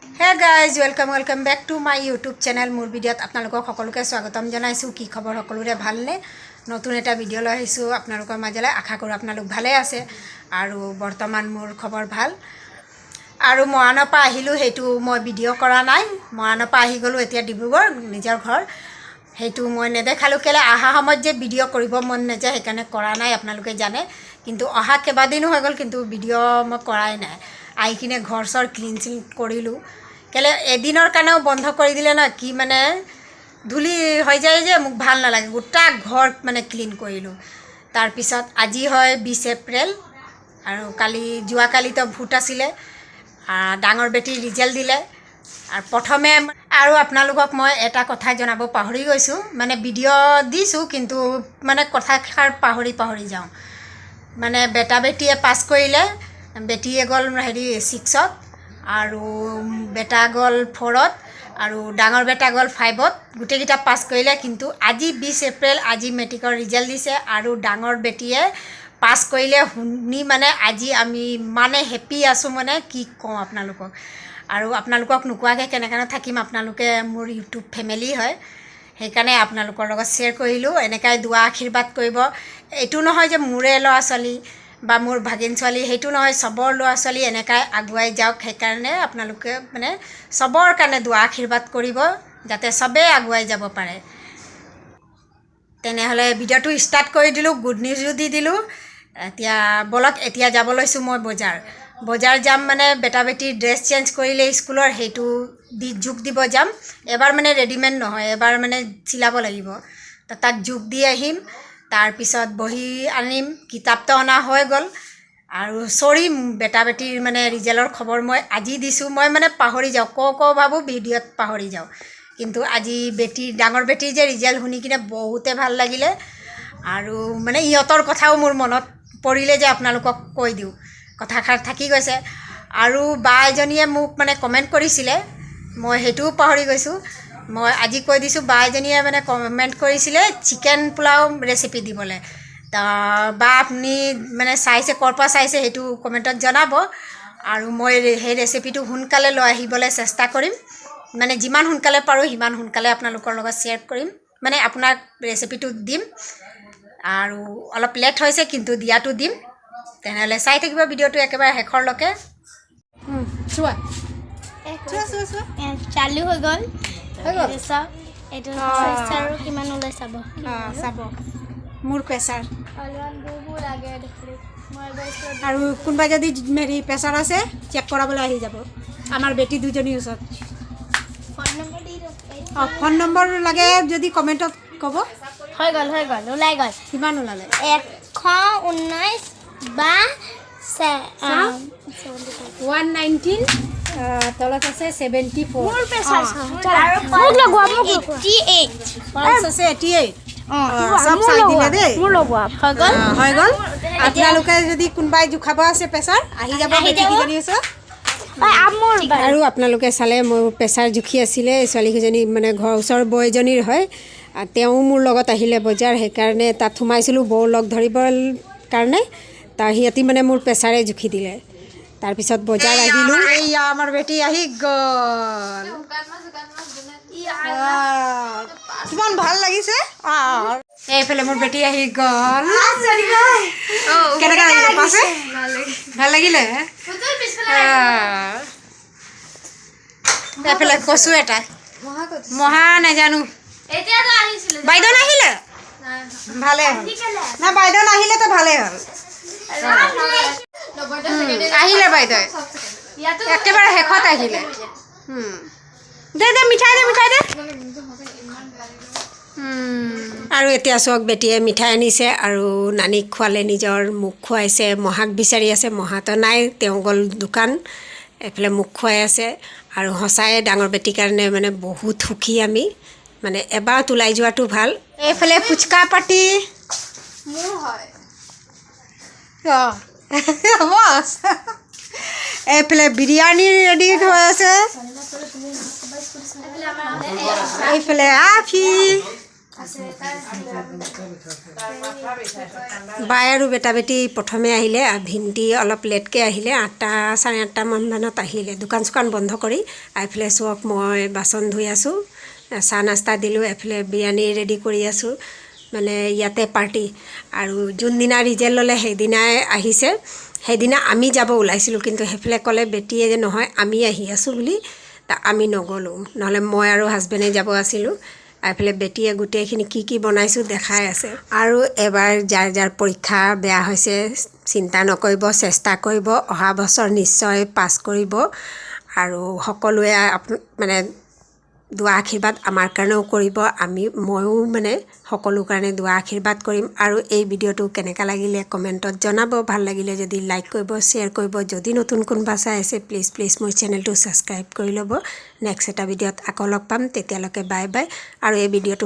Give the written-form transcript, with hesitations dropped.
Hey guys, welcome, welcome back to my YouTube channel. মোৰ ভিডিঅ'ত আপোনালোকক সকলোকে স্বাগতম জনাইছোঁ। কি খবৰ সকলোৰে, ভালনে? নতুন এটা ভিডিঅ' লৈ আহিছোঁ আপোনালোকৰ মাজলৈ। আশা কৰোঁ আপোনালোক ভালে আছে আৰু বৰ্তমান মোৰ খবৰ ভাল। আৰু মৰাণৰ পৰা আহিলোঁ, সেইটো মই ভিডিঅ' কৰা নাই। মৰাণৰ পৰা আহি গ'লোঁ এতিয়া ডিব্ৰুগড় নিজৰ ঘৰ। সেইটো মই নেদেখালোঁ। কেলৈ অহা সময়ত যে ভিডিঅ' কৰিব মন নাযায়, সেইকাৰণে কৰা নাই, আপোনালোকে জানে। কিন্তু অহা কেইবাদিনো হৈ গ'ল, কিন্তু ভিডিঅ' মই কৰাই নাই। আহি কিনে ঘৰ চৰ ক্লিন চিন কৰিলোঁ। কেলৈ এদিনৰ কাৰণেও বন্ধ কৰি দিলে ন কি মানে ধূলি হৈ যায় যে মোক ভাল নালাগে। গোটা ঘৰ মানে ক্লিন কৰিলোঁ। তাৰপিছত আজি হয় 20 এপ্ৰিল আৰু কালি, যোৱাকালিতো ভোট আছিলে। ডাঙৰ বেটীৰ ৰিজাল্ট দিলে। আৰু প্ৰথমে আৰু আপোনালোকক মই এটা কথা জনাব পাহৰি গৈছোঁ। মানে ভিডিঅ' দিছোঁ, কিন্তু মানে কথাষাৰ পাহৰি পাহৰি যাওঁ। মানে বেটা বেটীয়ে পাছ কৰিলে। বেটীয়ে গ'ল হেৰি ছিক্সত আৰু বেটা গ'ল ফ'ৰত আৰু ডাঙৰ বেটা গ'ল ফাইভত। গোটেইকেইটা পাছ কৰিলে। কিন্তু আজি 20 এপ্ৰিল, আজি মেট্ৰিকৰ ৰিজাল্ট দিছে আৰু ডাঙৰ বেটীয়ে পাছ কৰিলে। শুনি মানে আজি আমি ইমানে হেপী আছোঁ, মানে কি কওঁ আপোনালোকক। আৰু আপোনালোকক নোকোৱাকৈ কেনেকৈনো থাকিম? আপোনালোকে মোৰ ইউটিউব ফেমিলি হয়, সেইকাৰণে আপোনালোকৰ লগত শ্বেয়াৰ কৰিলোঁ। এনেকাই দোৱা আশীৰ্বাদ কৰিব। এইটো নহয় যে মোৰে ল'ৰা ছোৱালী বা মোৰ ভাগিন ছোৱালী, সেইটো নহয়। চবৰ ল'ৰা ছোৱালী এনেকাই আগুৱাই যাওক, সেইকাৰণে আপোনালোকে মানে চবৰ কাৰণে দোৱা আশীৰ্বাদ কৰিব, যাতে চবেই আগুৱাই যাব পাৰে। তেনেহ'লে ভিডিঅ'টো ষ্টাৰ্ট কৰি দিলোঁ, গুড নিউজো দি দিলোঁ। এতিয়া ব'লক, এতিয়া যাব লৈছোঁ মই বজাৰ। বজাৰ যাম মানে বেটা বেটীৰ ড্ৰেছ চেঞ্জ কৰিলে স্কুলৰ, সেইটো দি জোখ দিব যাম। এবাৰ মানে ৰেডিমেড নহয়, এবাৰ মানে চিলাব লাগিব। তো তাত জোখ দি আহিম, তাৰপিছত বহী আনিম। কিতাপটো অনা হৈ গ'ল। আৰু চৰি, বেটা বেটীৰ মানে ৰিজাল্টৰ খবৰ মই আজি দিছোঁ। মই মানে পাহৰি যাওঁ, কওঁ কওঁ ভাবোঁ, ভিডিঅ'ত পাহৰি যাওঁ। কিন্তু আজি বেটীৰ, ডাঙৰ বেটীৰ যে ৰিজাল্ট শুনি কিনে বহুতে ভাল লাগিলে আৰু মানে ইহঁতৰ কথাও মোৰ মনত পৰিলে যে আপোনালোকক কৈ দিওঁ, কথাষাৰ থাকি গৈছে। আৰু বা এজনীয়ে মোক মানে কমেণ্ট কৰিছিলে, মই সেইটোও পাহৰি গৈছোঁ। মই আজি কৈ দিছোঁ। বা এজনীয়ে মানে কমেণ্ট কৰিছিলে চিকেন পোলাও ৰেচিপি দিবলৈ। তা বা আপুনি মানে চাইছে, ক'ৰ পৰা চাইছে সেইটো কমেণ্টত জনাব আৰু মই সেই ৰেচিপিটো সোনকালে লৈ আহিবলৈ চেষ্টা কৰিম। মানে যিমান সোনকালে পাৰোঁ সিমান সোনকালে আপোনালোকৰ লগত শ্বেয়াৰ কৰিম, মানে আপোনাক ৰেচিপিটো দিম। আৰু অলপ লেট হৈছে, কিন্তু দিয়াটো দিম। তেনেহ'লে চাই থাকিব ভিডিঅ'টো একেবাৰে শেষৰলৈকে। চোৱা, চোৱা, চোৱা, চোৱা। চালু হৈ গ'ল। হৈ গ'ল। এইটো চাওক, এইটো আৰু কিমান ওলাই চাব। অঁ, চাব মোৰ প্ৰেছাৰ। অলপমান বহু লাগে দেখিলে মই এবাৰ স্কুলত। আৰু কোনোবা যদি হেৰি প্ৰেছাৰ আছে, চেক কৰাবলৈ আহি যাব আমাৰ বেটী দুজনীৰ ওচৰত। ফোন নম্বৰ দি দিয়ক। অঁ, ফোন নম্বৰ লাগে যদি কমেণ্টত ক'ব। হৈ গ'ল, হৈ গ'ল, ওলাই গ'ল। কিমান ওলালে? 119 বা চাওঁ। 119, তলত আছে 74। মোৰ প্ৰেছাৰ মোক লগোৱা, মোক 88। পালছ আছে 88। অঁ। চব চাই দিলে দেই। মোৰ লগোৱা হৈ গ'ল। অঁ, হৈ গ'ল। আপোনালোকে যদি কোনোবাই জোখাব আছে প্ৰেছাৰ, আহি যাব আহি বেটী যাব। কেইজনীৰ ওচৰত। মোৰ আৰু আপোনালোকে চালে, মোৰ প্ৰেছাৰ জুখি আছিলে এই ছোৱালীকেইজনী, মানে ঘৰৰ ওচৰৰ বৌ এজনীৰ হয়। তেওঁ মোৰ লগত আহিলে বজাৰ, সেইকাৰণে তাত সোমাইছিলোঁ বৌ লগ ধৰিবৰ কাৰণে। তাৰ সিহঁতি মানে মোৰ প্ৰেছাৰে জুখি দিলে। তাৰপিছত বজাৰ আহিলোঁ। এইয়া আমাৰ বেটী আহি গ'ল। কিমান ভাল লাগিছে। এইফালে মোৰ বেটী আহি গ'ল। কেনেকুৱা লাগিলে পাছে? ভাল লাগিলে। এইফালে কচু এটা মহা নাজানো। বাইদেউ নাহিলে ভালে হ'ল না? বাইদেউ নাহিলেতো ভালেই হ'ল। আহিলে বাইদেউ, একেবাৰে শেষত আহিলে। দে দে, মিঠাই দে, মিঠাই দে। আৰু এতিয়া চাওক, বেটীয়ে মিঠাই আনিছে আৰু নানীক খোৱালে, নিজৰ মোক খুৱাইছে। মহাক বিচাৰি আছে, মহাতো নাই, তেওঁ গ'ল দোকান। এইফালে মোক খুৱাই আছে। আৰু সঁচাই ডাঙৰ বেটীৰ কাৰণে মানে বহুত সুখী আমি। মানে এবাৰত ওলাই যোৱাটো ভাল। এইফালে ফুচকা পাৰ্টি। মোৰ হয়। অঁ, বছ। এইফালে বিৰিয়ানী ৰেডি হৈ আছে। এইফালে আফি। আছে। তাৰ বাই আৰু বেটা বেটি প্ৰথমে আহিলে আৰু ভিন্টি অলপ লেটকৈ আহিলে, 8টা 8:30 মানত আহিলে। দোকান চোকান বন্ধ কৰি এইফালে চাওক, মই বাচন ধুই আছোঁ, চাহ নাস্তা দিলোঁ, এইফালে বিৰিয়ানী ৰেডি কৰি আছোঁ। মানে ইয়াতে পাৰ্টি। আৰু যোনদিনা ৰিজাল্ট ল'লে সেইদিনাই আহিছে। সেইদিনা আমি যাব ওলাইছিলোঁ, কিন্তু সেইফালে ক'লে বেটীয়ে যে নহয়, আমি আহি আছোঁ বুলি। তা আমি নগ'লোঁ, নহ'লে মই আৰু হাজবেণ্ডে যাব আছিলোঁ। এইফালে বেটীয়ে গোটেইখিনি কি কি বনাইছোঁ দেখাই আছে। আৰু এবাৰ যাৰ যাৰ পৰীক্ষা বেয়া হৈছে, চিন্তা নকৰিব, চেষ্টা কৰিব, অহা বছৰ নিশ্চয় পাছ কৰিব। আৰু সকলোৱে মানে দোৱা আশীৰ্বাদ আমাৰ কাৰণেও কৰিব। আমি ময়ো মানে সকলো কাৰণে দোৱা আশীৰ্বাদ কৰিম। আৰু এই ভিডিঅ'টো কেনেকুৱা লাগিলে কমেণ্টত জনাব। ভাল লাগিলে যদি লাইক কৰিব, শ্বেয়াৰ কৰিব। যদি নতুন কোনোবা চাই আছে, প্লিজ প্লিজ মোৰ চেনেলটো ছাবস্ক্ৰাইব কৰি ল'ব। নেক্সট এটা ভিডিঅ'ত আকৌ লগ পাম, তেতিয়ালৈকে বাই বাই। আৰু এই ভিডিঅ'টো